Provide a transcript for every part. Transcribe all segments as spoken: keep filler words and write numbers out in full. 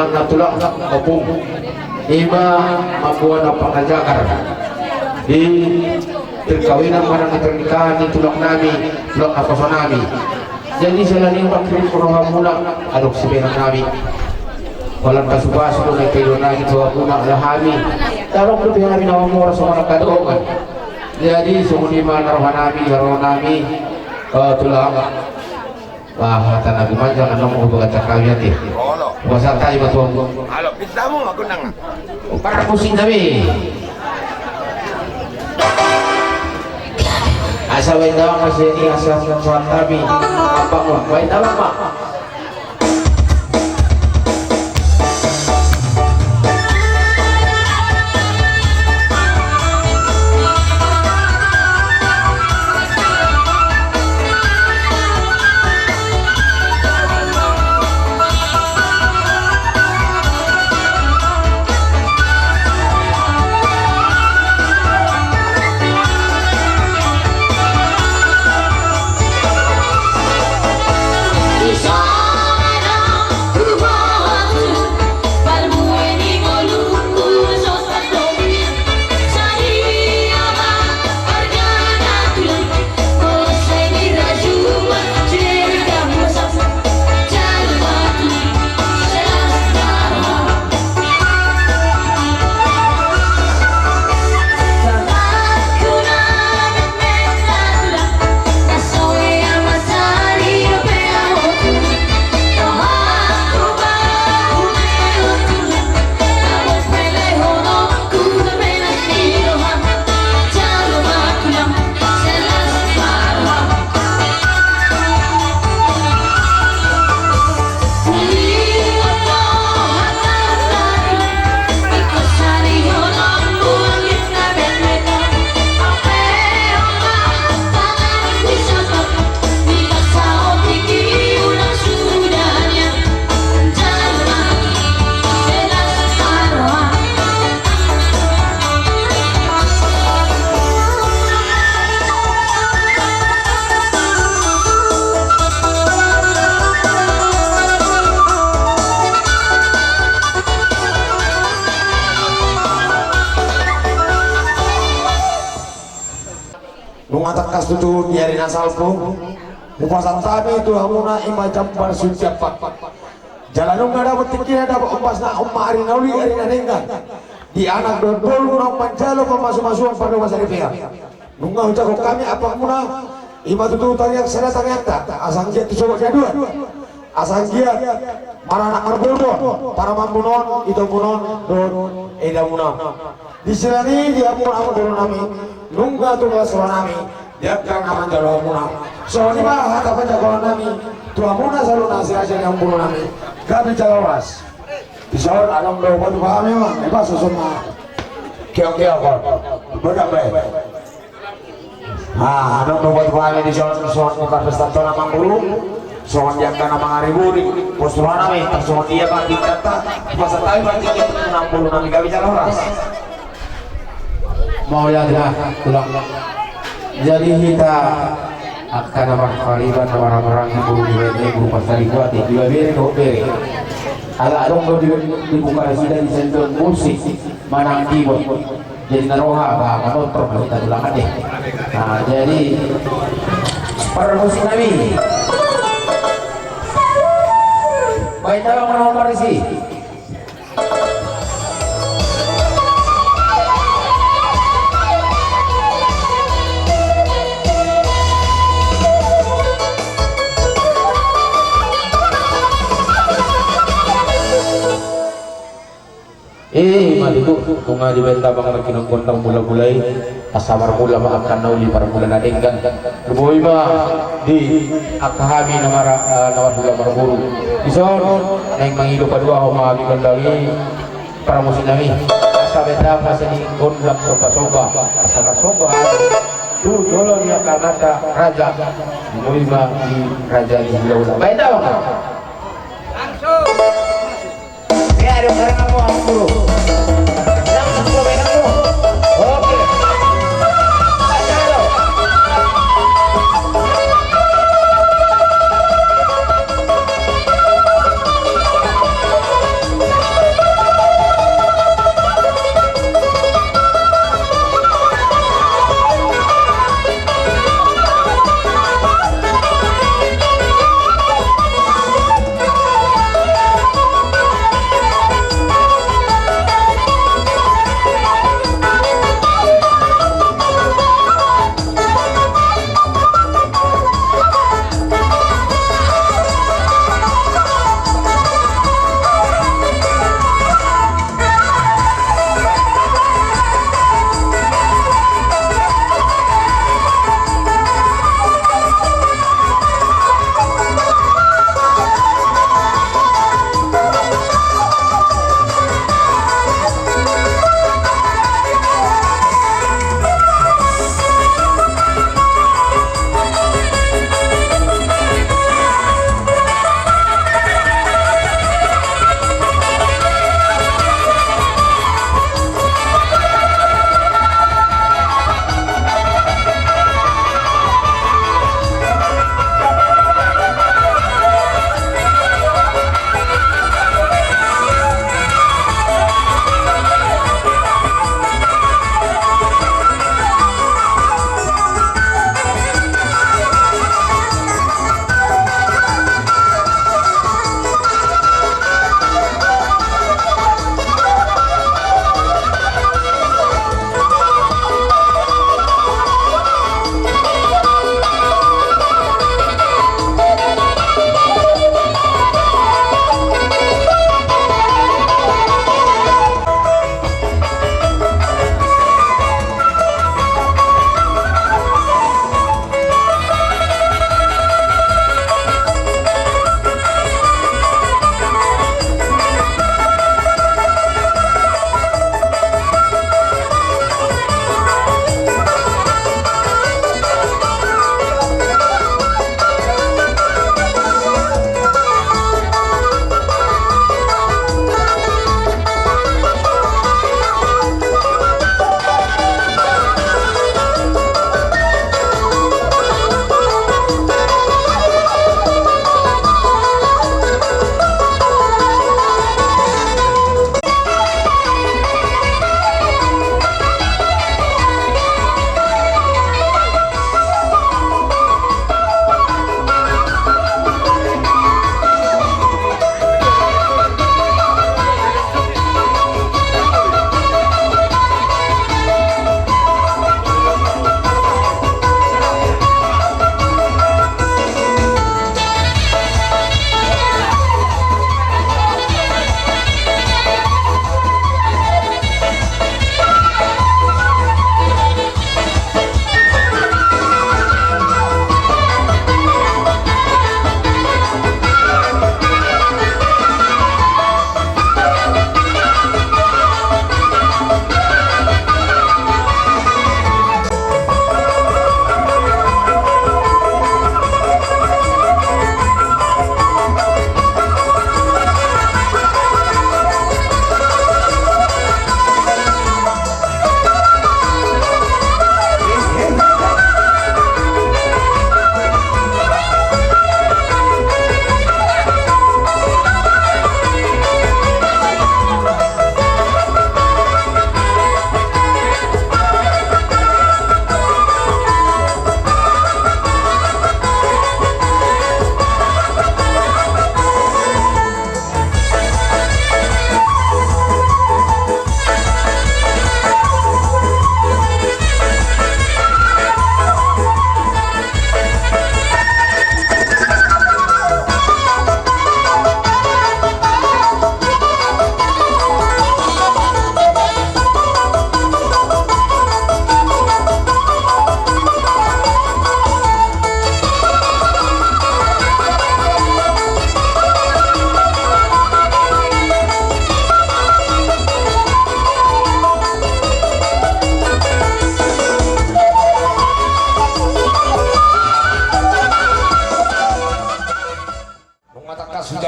Na tulang, ompung, ima mamboan na pangajakan di perkawinan manang di pernikahan ni tulang nami, tulang naposo nami. Jadi selain i mangkirim rohamuna, adong sipenan nami. Holan pasupasu do na ipaidua nami tu hamuna, ala hami. Taruh do hami na mamora songon angka dongan. Jadi songon i ma na roha nami, roha nami, eh, tulang. Wah, hata na gumanjang annon mau bagacak kami ate. Pasahat hami ma tu hamu. Alo, pintamu aku nang. Parmusik nami. Asa baen damang ma sian i, asa pasahat hami. Apa ma? Baen damang ma. Nunga tangkas tutu di ari na salpu, hupasahat hami tu hamuna ima jambar sian Siampang. Jala nunga dapot tingkina, dapot ombasna on ma ari na uli, ari na denggan. Di anak dohot boru naung manjalo pamasumasuon, pardomuan saripeon. Nunga hujago hami ampangmuna, ima tutu tangiang sada tangiangta, asa anggiat tu sogot ni aduan. Asa anggiat maranak marboru on, parumaenmuna on, itomuna on, dohot edamuna on. Di siala ni i di hamuna amangboru nami, nunga tung las roha nami di angka na manjalo hamuna. Songon i ma hata panjagoan nami tu hamuna saluhutna si raja ni amangboru nami. Gabe jala horas. Dison adong do upa-upa nami ma, i ma susun ma. Keong-keong on. Bodak bae. Ah, adong do upa-upa nami dison, songon di parpestanta on amangboru, songon di angka na mangariburi, pos roha nami, tarsongon dia ma tingkanta, hupasahat hami ma tingki tu amangboru nami, gabe jala horas. Mauliate ma, tulang. Jadi hita angka na marpariban, na marhahamaranggi, boru ni baen, boru parsaribu ate, ibebere dohot bere. Ala adong do di, dibuka nasida di sentuhan musik manang keyboard. Jadi na roha ba manonton do hita, tulang ate. Nah, jadi parmusik nami. Baen damang ma na marisi. Eh, ima tutu, nunga dibaen damang nangkin gondang mula-mula i, asa marmula ma angka na uli, marmula na denggan. Boi ma di angka hami na mara-, eh, na marhula marboru. Dison, naeng mangido paduahon ma hami gondang i, parmusik nami. Asa baen damang ma sian i gondang somba-somba. Asa marsomba hami tu jolo ni angka amanta raja. Boi ma di raja ni hula-hula. Baen damang ma. Langsung. Ia, adong, sekarang kamu, aku guru. Langsung ke belakang, guru. Oke. Baca, halo.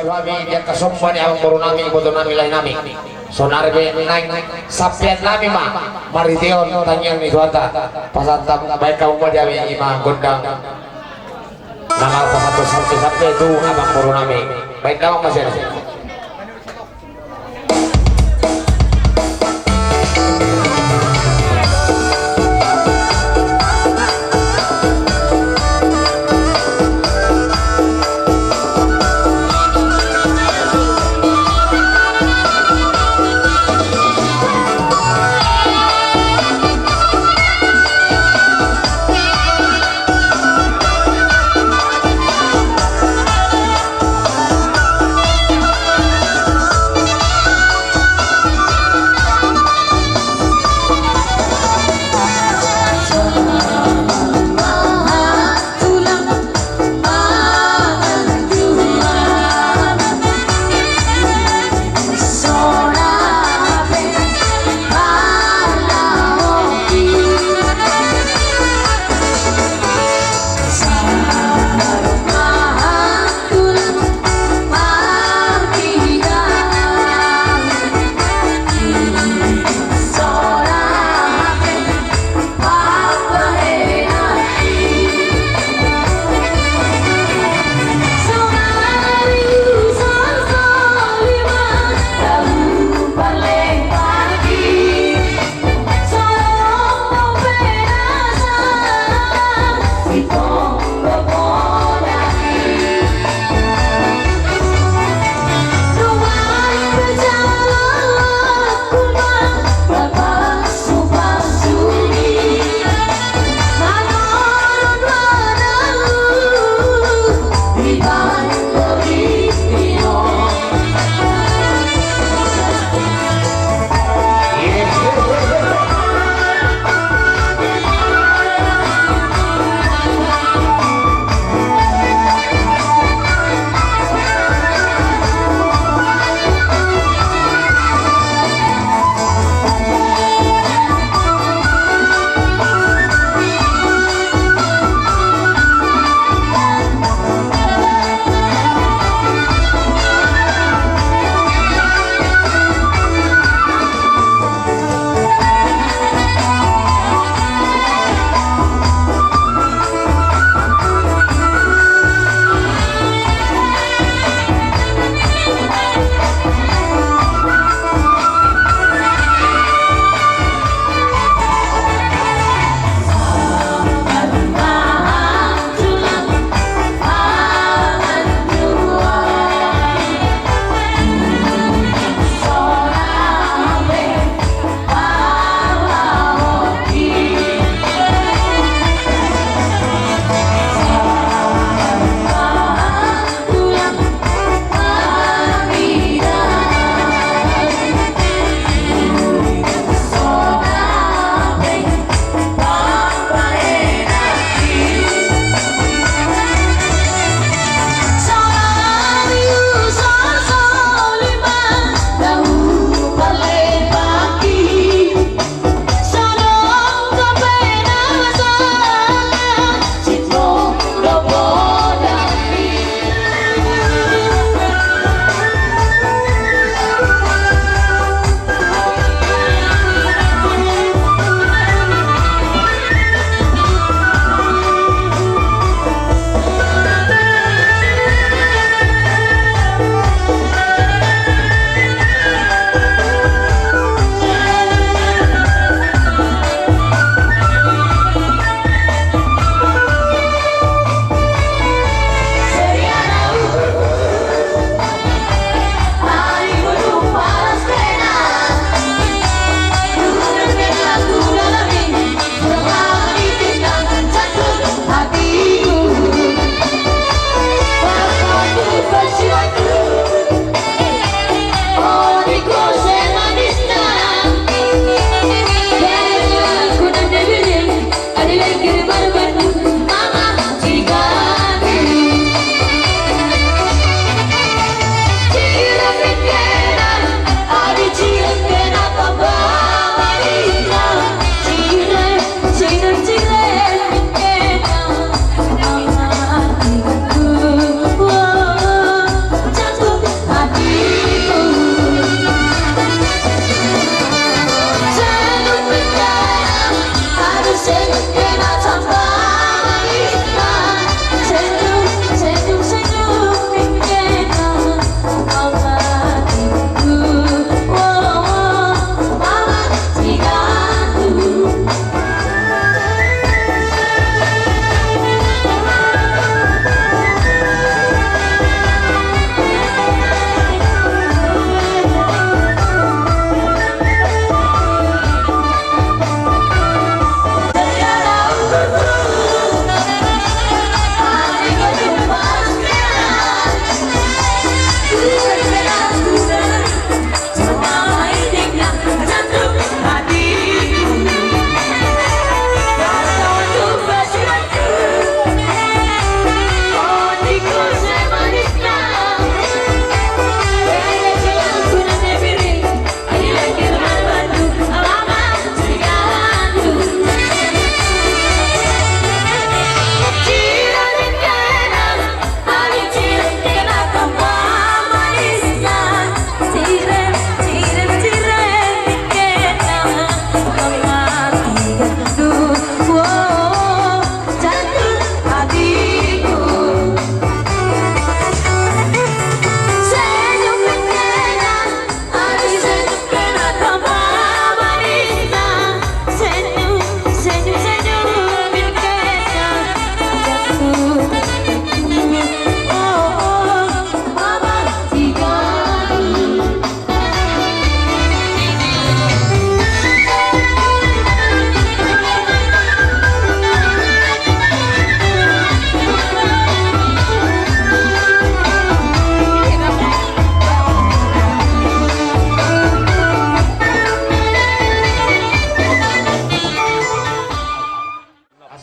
Hami di angka somba ni amangboru nami, iboto nami, lae nami. Saonari pe naeng sampean nami ma marhitehon tangiang ni Tuhanta. Pasahat baen hamu ma di hami ima gondang na marpasampe-sampe tu amangboru nami. Baen damang ma sian i.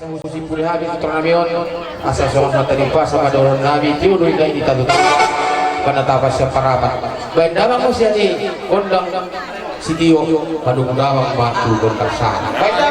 Musim puli hami putra nami on, asa songon hata ni umpasa ma dohonon nami, tio do inda i di tatu. Panatapan sian parapat. Baen damang ma sian i gondang sitio, padomu damang ma tu gondang sahana. Baen